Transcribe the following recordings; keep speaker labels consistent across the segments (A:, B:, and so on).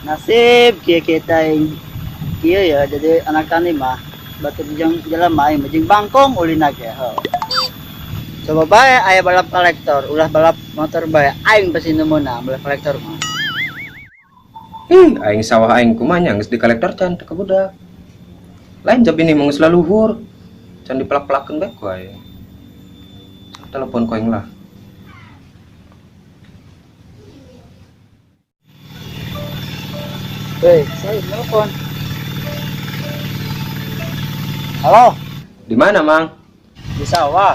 A: Nasib kieu kita aing kieu ya jadi anak tani mah batur jeung jelema aing jeung bangkong ulina ge heuh. Coba bae aya balap kolektor, ulah balap motor bae aing pasti nu meunang balap kolektor mah.
B: Ih, aing sawah aing kumaha nya geus di kolektor can teu kabudak. Lain jab ini mah geus laluhur. Can dipelak-pelakeun bae ku aing. Telepon ku aing lah.
A: Hei, saya telepon. Halo.
B: Di mana, Mang?
A: Di sawah.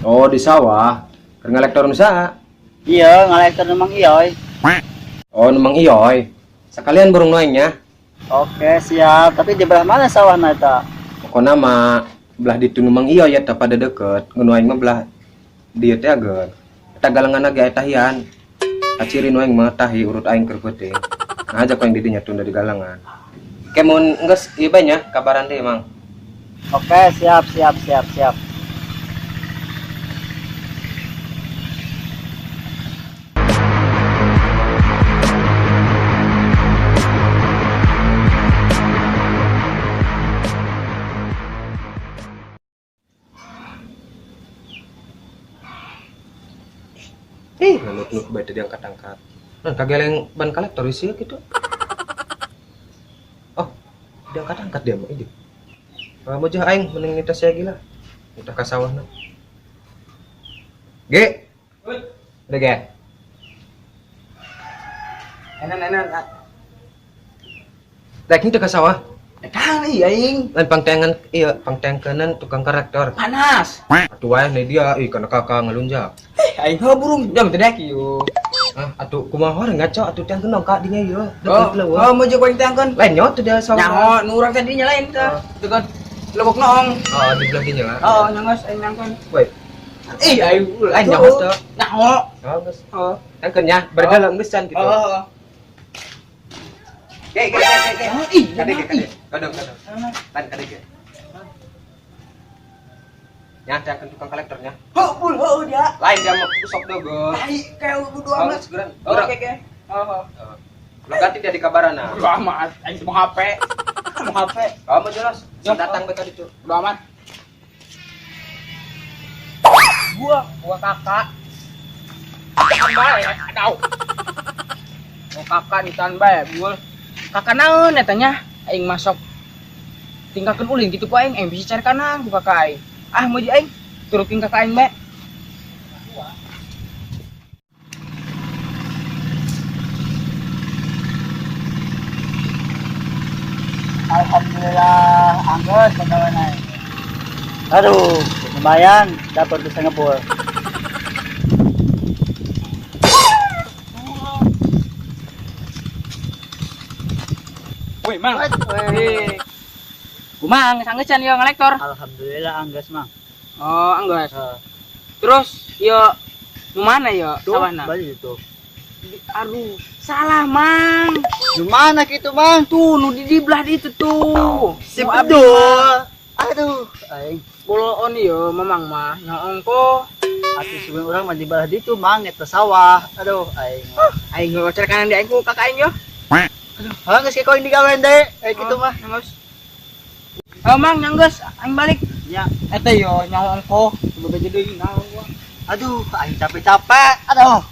B: Oh, di sawah. Keur ngalektor nu saha?
A: Iya, ngalektor nu Mang Iyoy.
B: Oh, nu Mang Iyoy. Sekalian burung nu aing nya.
A: Oke, siap. Tapi di belah mana sawahna eta?
B: Pokona mah belah ditu nu Mang Iyoy eta pada deket. Nu aing mah belah dieu teh ageun. Eta galengan ge aya tahian. Kaciri nu aing mah tahi urut aing keur peuting. Nah, aja ku aing di dinya tunda di galengan. Ke mun geus ieu bae nya kabaran deui, Mang.
A: Oke, siap, siap, siap, siap.
B: Ih, nunuk-nunuk bae teh diangkat-angkat. Nah, kageleng ban kolektor isi gitu. Oh, diangkat-angkat dia mah ini. Kalau mau jah aing mending nita saya gila. Nita ka sawahna. Ge. Udah ge.
C: Enan enan.
B: Rek nita ka sawah.
C: Kang iya aing.
B: Lain pangtengan iya, pangtengkeun tukang karakter.
C: Panas.
B: Atuh wae nih dia, ih kana kakak ngalunjak.
C: Aing heuh burung jam teh dek ieu.
B: Ah, atuh kumaha orang ngaco atuh tangkeun dong ka dinya ieu.
C: Oh, oh mau jeung aing tangkeun.
B: Lain nyaho tuh dia sawah.
C: Nyaho nu urang teh dinya lain teh. Tuh kan lebok noong.
B: Oh, di belah dinya lah.
C: Oh, nyangos aing nangkeun.
B: Woi.
C: Ih, aing
B: lain nyaho teh.
C: Nyaho.
B: Oh, geus.
C: Oh.
B: Tangkeun nya, berdalam geus can gitu.
C: Oh.
B: Ge, ge, ge, ge.
C: Ih,
B: kade ge, kade. Kadang, kadang. Lan kade ge. Nya tangkeun tukang kolektornya.
C: Heuh, bul, heuh dia.
B: Lain dia mah sok dogo.
C: Tai kayak bodo amat.
B: Segera.
C: Oke, oke. Oh.
B: Lo ganti dia di kabaran nah.
C: Bodo amat, aing mau HP. Mau HP.
B: Oh, mau jelas. Datang bae tadi tuh.
C: Bodo amat. Gua kakak. Tahan bae, aduh. Gua kakak ditahan bae, bul. Kakak naon eta nya? Aing masuk tinggalkeun ulin gitu ku aing, aing bisa cari kanan ku kakak aing. Ah, mau di aing turutin kakak aing bae.
A: Alhamdulillah, anggus pegawai naik. Aduh, lumayan dapat bisa ngebul.
C: Woi, Mang. Woi. Kumang, sanggesan yo ngalektor.
A: Alhamdulillah anggus, Mang.
C: Oh, anggus.
A: Heeh.
C: Terus yo nu mana yo sawahna?
A: Bali itu.
C: Aduh, salah, Mang.
A: Nu mana kitu, Mang?
C: Tuh, nu di belah itu tuh.
A: Si bedul. Aduh, aing
C: Boloon yo mamang mah nyaong ko.
A: Atuh sugan urang mah di belah ditu, Mang, eta sawah. Aduh, aing.
C: Aing ngocer kanan di aing ku kakak aing yo.
A: Aduh, heuh geus kikoing digawean deui. Kitu mah.
C: Nyanggeus. Oh, Mang, nyanggeus, aing balik.
A: Nya,
C: eta yo nyaong ko, bebeja deui naon gua.
A: Aduh, aing capek-capek. Aduh.